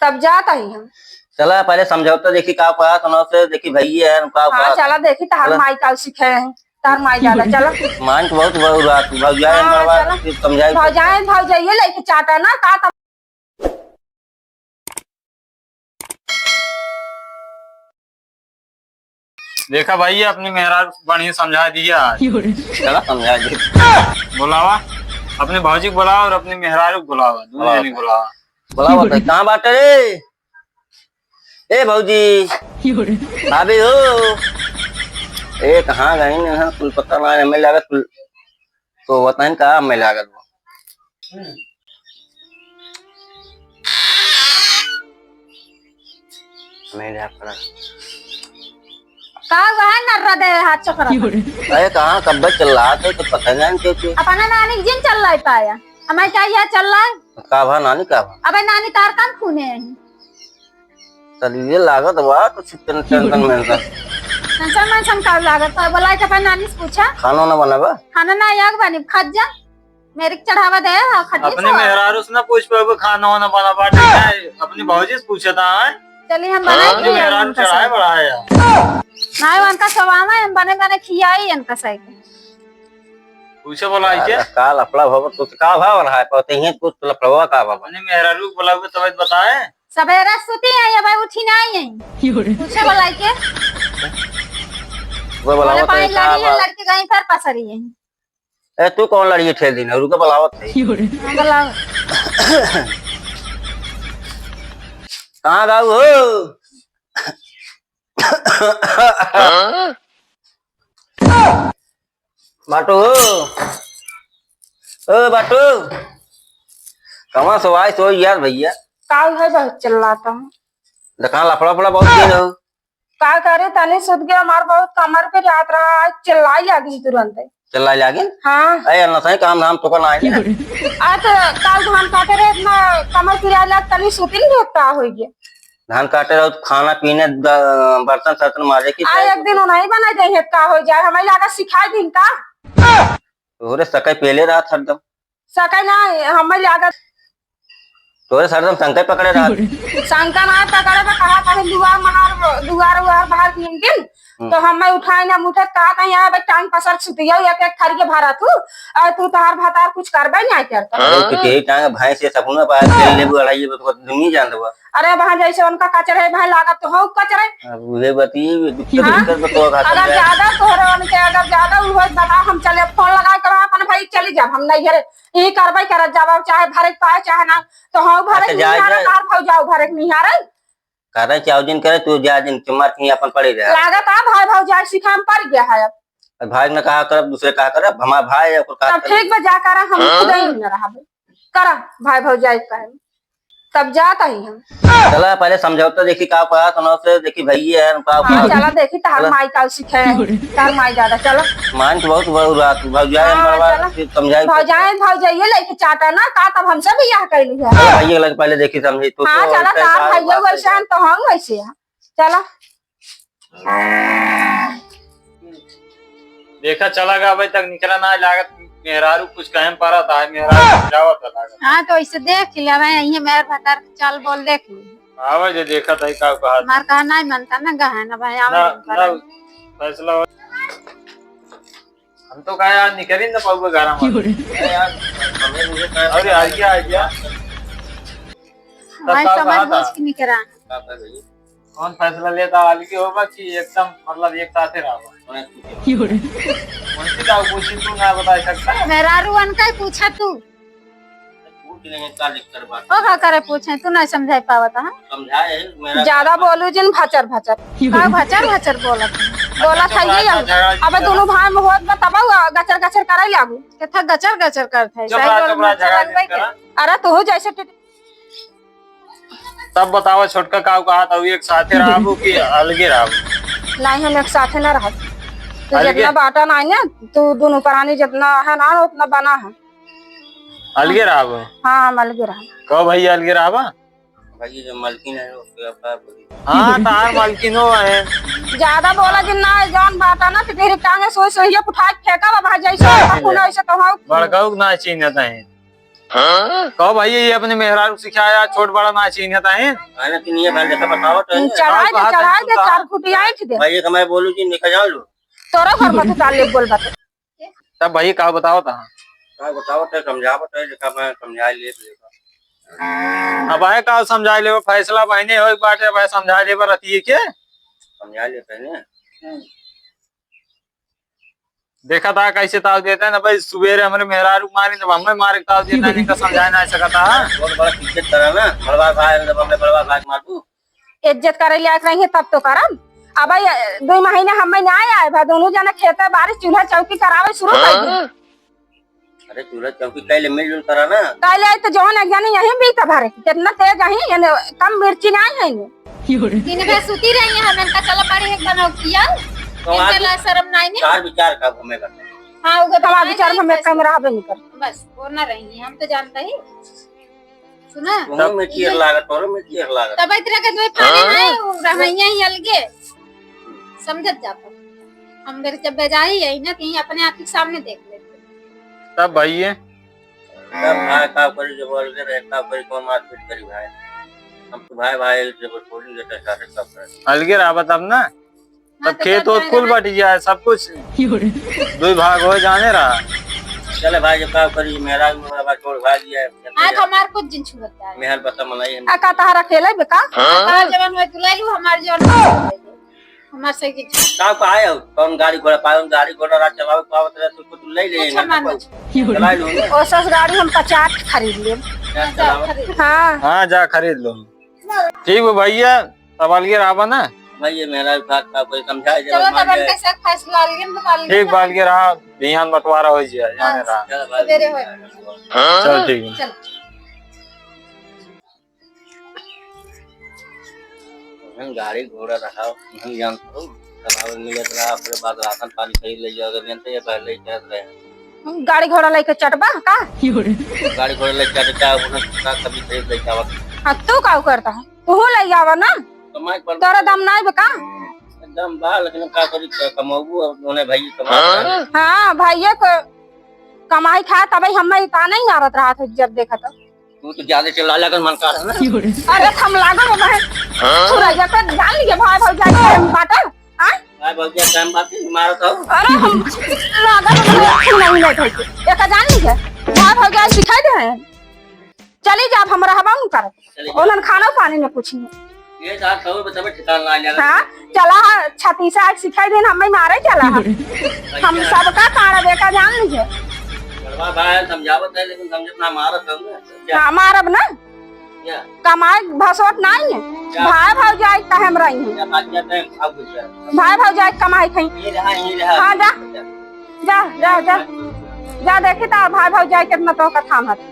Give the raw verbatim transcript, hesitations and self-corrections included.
तब जात ही हम। चला, पहले समझौता देखी, का कहा सुनाओ से, देखी भैया है, का हाँ, कहा चला था। देखी, तहार चला। माई का सिखे हैं, तहार माई ज्यादा, चला। मान के बहुत बहुत रात, भौजाई हाँ, हमारा चला। फिर समझाई। भौजाई, भौजाई, ये लेके चाटा ना, का तब देखा भाई, ये अपनी मेहरारू बढ़िया समझा दिया आज। चला समझा दी। बुलावा, अपने भौजी को बुलावा और अपने मेहरारू को बुलावा, दोनों बुलावा। जने को बुलावा। बुलावा भाई, कहाँ बाटे रे? ए भौजी, भाभी हो? ए, कहाँ गई ना? कुल पता ना, हमें लगा कुल तो बताइन का हमें लागल बा। हमें ले आप करा। का हुआ है, नर्रा दे हाथ चकरा? अरे कहाँ कब्बे चिल्लात है, तो पता नहीं के के। अपना नानी जिन चिल्लाए पाया, हमें चाहिए चिल्लाए। का भा नानी, का भा? अबे नानी तार कान खूने हैं। चलिए लागत बा तो चिकन टेंशन मेंशन। टेंशन मेंशन का लागत बा? बोला के अपने नानी से पूछा। खाना ना बना बा? खाना ना आग बनी, खा जा। मेरे के चढ़ावा दे, हाँ, खा जा अपने सो। मेहरारू से ना पूछ पाबो खाना वाना बना बा, ठीक है? अपनी भौजी से पूछे था, हैं? चलिए हम बनाए अपनी खियाई मेहरारू उनका चढ़ाए से। बढ़ाए यार। ना उनका सवाल है, हम बने बने खियाई इनका सही। पूछे बोला आई के? काल अपना भवन तो का भाव रहा है, पते ही कुछ लफड़वा का बाबा। अपने मेहरारू को बुलाओगे तब बताए। सबेरे सुती है, ये भाई उठी नहीं है। पूछे बोलाई के? वो बोला बोले, "पानी लागी है, लड़के गई पर पसरी है।" ए, तू कौन लड़िए ठेल दी ना, रुके बुलावत है। हाँ, बुलाओ। कहाँ गाऊ हो? बाटू हो? ओ बाटू, कहाँ सो आए सो यार भैया? का है बहुत चिल्लाता हूँ? देखा लफड़ा फड़ा बहुत दिन हो। का करे तनी सुत गया, हमार बहुत कमर पे जात रहा, आज चिल्लाई लागिन तुरंत। चिल्लाई लागिन? हाँ। अरे ना सही काम धाम तो करना है ना। आज तो काल धान काटे रहे, इतना कमर पिराए लाग, तनी सुतिन भी का हो गया। धान काटे रहो तो खाना पीने द-, बर्तन सर्तन माजे की आ, एक दिन उन्हीं बना दे है, का हो जाए, हमें लागा सिखाई दिन का। तोहरे सके पहले रात हरदम। सके ना, हमें लागा। तोहरे सरदम संके पकड़े रहा। संका ना पकड़े बा, कहा कहीं दुआर मनार, दुआर उआर बाहर घूम दिन। हम्म। तो हमें उठाए ना मुठे, कहा कहीं यहाँ बे टांग पसर सुतिया, एक एक खरिये भरा तू, और तू तोहार भतार कुछ करबे नहीं करता। अरे तो के टांग भैंस ये सपना बा, तेल लेबू अढ़ाई लेबू तो दुनिया जान देबा। अरे वहाँ जैसे उनका कचरे है, वहाँ लागत तो हो कचरे। अब उहे बतिये, दुख हाँ? दिक्कत बतवा खातिर अगर जाए। ज्यादा तोहरे उनके, अगर ज्यादा उहो बता, हम चले फोन लगा के वहाँ अपन भाई चली जाब, हम नहीं घरे, यही कार्रवाई करत जाब, चाहे भरे के पाए, चाहे ना, तो हाँ भरे अच्छा, के जाए, निहारे जाए। तार भौजाऊ भरे के निहारे। करे चाहे जिन करे, तू जा जिन, चुमार के अपन पड़े रहे। लागत आ भाई भौजाई सिखाम पड़ गया है अब। अब भाई ने कहा करब, दूसरे कहा करब, हमार भाई है, ओकर कहा तब करब। ठीक बा, जा करा, हम हाँ? खुद ही न रहबे। करा, भाई भौजाई कहे। तब जात ही हम। चला, पहले समझौता देखी, का कहा, सुनाओ से, देखी, भैया है, का हाँ, कहा। चला, देखी, तहार चला। माई का सिखे, तहार माई ज्यादा, चला। मान के बहुत, बहुत रात, भौजाई हाँ, बड़वा, चला। फिर समझाई। भौजाई, भौजाइये लेके चाटा ना, का तब हमसे बियाह कैली है? चला, भैया लगे पहले देखी, समझी, तू हाँ, तो चला, ऐसे तहार कहा, भैया बात वैसे है। हैं, तो हम वैसे हैं। चला। देखा, चला गया, अबे तक निकला ना लागत, मेहरारू कुछ कहे में पड़ा था, मेहरारू समझावा था लागत। हाँ, तो ऐसे देख लिया भाई, ये मेहर भतार के चाल बोल देख ली। आवे जे देखा था, का कहा था। मार कहा नहीं मनता ना, गहन भाई, आवे ना, नहीं पड़ा। ना, फैसला हो। हम तो कहा यार, निकल ही ना पाऊंगा गारा मार। क्यों रे? अरे यार, हमें मुझे कहा अरे, आ गया, आ गया। तब भाई, का समझ कहा था? बूझ के निकला। का था भाई? कौन फैसला लेता, अलगे होबा कि एकदम, मतलब, एक साथे रहबा? क्यों रे? उनसे का पूछी, तू ना बता सकता। मेहरारुअन का ही पूछा तू। पूछ लेंगे, का दिक्कत बा? ओ का करे पूछे, तू नहीं समझाई पावत, हाँ? समझाए, मेरा ज्यादा बोलू जिन भचर भचर। क्यों रे? का भचर भचर बोलत? बोलत है ये। अच्छा, झगड़ा अबे दोनों भाई में होत बा, तब गचर गचर करे लागू। केथा गचर गचर करत है? चुप रहा, चुप रहा, झगड़ा मत लगबे के। अरे तू जैसे टिट- तब बतावा छोटका, का कहा था, एक साथे रहबू कि अलगे रहबू? नहीं, हम एक साथे ना रहब। तू अलगे? जितना बाटा नहीं ना, तू दोनों प्राणी जितना है ना, उतना बना है। अलगे रहबू? हाँ, हम अलगे रहब। कहो भैया, अलगे रहबा? भैया, जो मलकिन है, उसके अपना बोली। हाँ, तार मलकिन हो है। ज्यादा बोला जिन ना, जौन बाटा ना, तो तेरी टांगे सोई सोई ये उठा के फेंका, बाबा, जैसे हाँ, खून है, वैसे तो हाँ। बड़काऊ ना चीन्हत है। कहो भैया, ये अपने मेहरारू सिखाया, छोट बड़ा ना चीन्हत है। आने की नहीं है भाई, देखा बताओ तो। चढ़ाई दे, चढ़ाई दे, चार खुटी आँख दे। भाई, एक हमारे बोलू जी, निकल जाओ लो। तोरा घर मत उतार ले, बोल बात। तब भाई का बताओ ता? का बताओ ता, समझाओ ता, जेका मैं समझा ले, लेबा। अब आए का समझा लेबा, फैसला बहिने होए के बाटे, अब आए समझा लेबा रतिये के। समझा लेते हैं। देखा था कैसे ताव देता है ना भाई, सुबेरे हमरे मेहरारू मारी, तब हमें मारे के ताव देता है, नहीं तो समझा ना सकता है। बहुत बड़ा इज्जत करा ना, बड़वा भाई, मतलब हमरे बड़वा भाई के मारबू। इज्जत करे लायक रही है तब तो करब। अब ये दो महीने हम ना आए, आए बा दोनों जना खेते बारी चूल्हा चौकी करावे शुरू कर दे। अरे चूल्हा चौकी कैले मिलजुल करा ना। कैले आई तो जौन एक जानी यहीं बीता भरे, कितना तेज अही, यानी कम मिर्ची ना है ने। दिन भर सूती रही है, हम इनका चला पड़ी है कनौतिया। तो इनका आज ला शर्म नहीं ने। चार विचार का घूमे का। हाँ, उगे हमार विचार में हमें कम रहबे नहीं कर। बस, वो ना रही है, हम तो जानते ही। सुना? तोहरो में चेर लागत, तोहरो में चेर लागत। तब इतरा के दो फाने हैं, वो रहैया ही अलगे। समझत जा पर। हम घर जब बेजाही है ना, कहीं अपने आँखी के सामने देख लेते। तब भाई ये? तब भाई का करी, जब अलगे रहे, का करी, कौन मारपीट करी भाई? हम तो भाई, भाई, जब छोड़ी देते सारे सब करे। अलगे रहा तब ना? हाँ, तब तो खेत तब ओत कुल बट गया है, सब कुछ। दुई भाग हो जाने रहा। चले भाई, जब का करी, मेरा भी मेरा भाई छोड़ भाग गया है। आज हमार कुछ दिन छुअत है। मेहर बता मनाई हम। आ, का तहार अकेले बे का? हाँ? तहार जवन होए तू ले लू, हमार जवन होए तू ले लू। हमार सही के का पाए हो? कौन गाड़ी घोड़ा पाए हो? गाड़ी घोड़ा रात चलावे पावत रहे तो कुछ ले ले कुछ ना, हमार कुछ। चला लो ना। ओ सस गाड़ी हम पचास खरीद लेब। क्या चलावे? खरीद। हाँ। हाँ, जा खरीद लो। ठीक बा भैया, तब अलगे रहा ना। भाई, ये मेरा भी बात का कोई समझाए, जब चलो, मान तब जाए। इनके साथ फैसला अलगे बता लेंगे। ठीक बा, अलगे रहा, बिहान बंटवारा हो जाए, जाने हाँ, रहा। चलो भाई। सवेरे हो। हाँ। चल, ठीक बा। चलो। हम गाड़ी घोड़ा रहा, हम जानत हो, चलावे मिलत रहा, ओकरे बाद राशन पानी खरीद ले जाओ, अगर जानते ये पहले ही कहत रहे। गाड़ी घोड़ा लेके चटबा का? गाड़ी घोड़ा लेके चटबा, उन्हें दूसरा कभी खरीद लेके आवत। हाँ, तू का करता है? तू ले आवा ना। कमाई पर तोरा दम नाई बा का? दम बा, लेकिन का करी, क-, कमाबू, अब उन्हें भाई कमा हाँ? हाँ, भाई ये क-, कमाई खाए, तबे हमें इतना नहीं मारत रहा था, जब देखा तो। तू तो ज्यादा चिल्ला लगन मन कर है ना। अरे, हम लागल हो बहन। हाँ? तू राजा का जान लिए भाई भौजाई के हम बाटे। हाँ? भाई भौजाई टाइम बात नहीं मारत हो। अरे, हम लागल हो बहन, तू नहीं ले भाई। एक जान लिए। भाई भौजाई सिखाई दे हैं। चली जा, अब हम रहबा न करब। चली जा। उन्हन खाना पानी न पूछी। ये जा, खबर बतावे ठिकाना आ जाएगा। हाँ, चला हा, छत्तीसा आके सिखाई देन, हमें मारे चला हा। हम सबका काड़ा बेटा जान लीजिए। बड़वा भाई समझावत है, लेकिन समझत ना, मारत हम ना। क्या? हाँ, मारब ना। क्या? कमाई भसवत नहीं है। क्या? भाई भौजाई कहे हम रही हैं। क्या बात करते हैं? भाई भौजाई कमाई खाई। ये रहा, ये रहा। हाँ, जा। जा, जा, जा। जा, देखी तो भाई भौजाई कितना तो का थामत।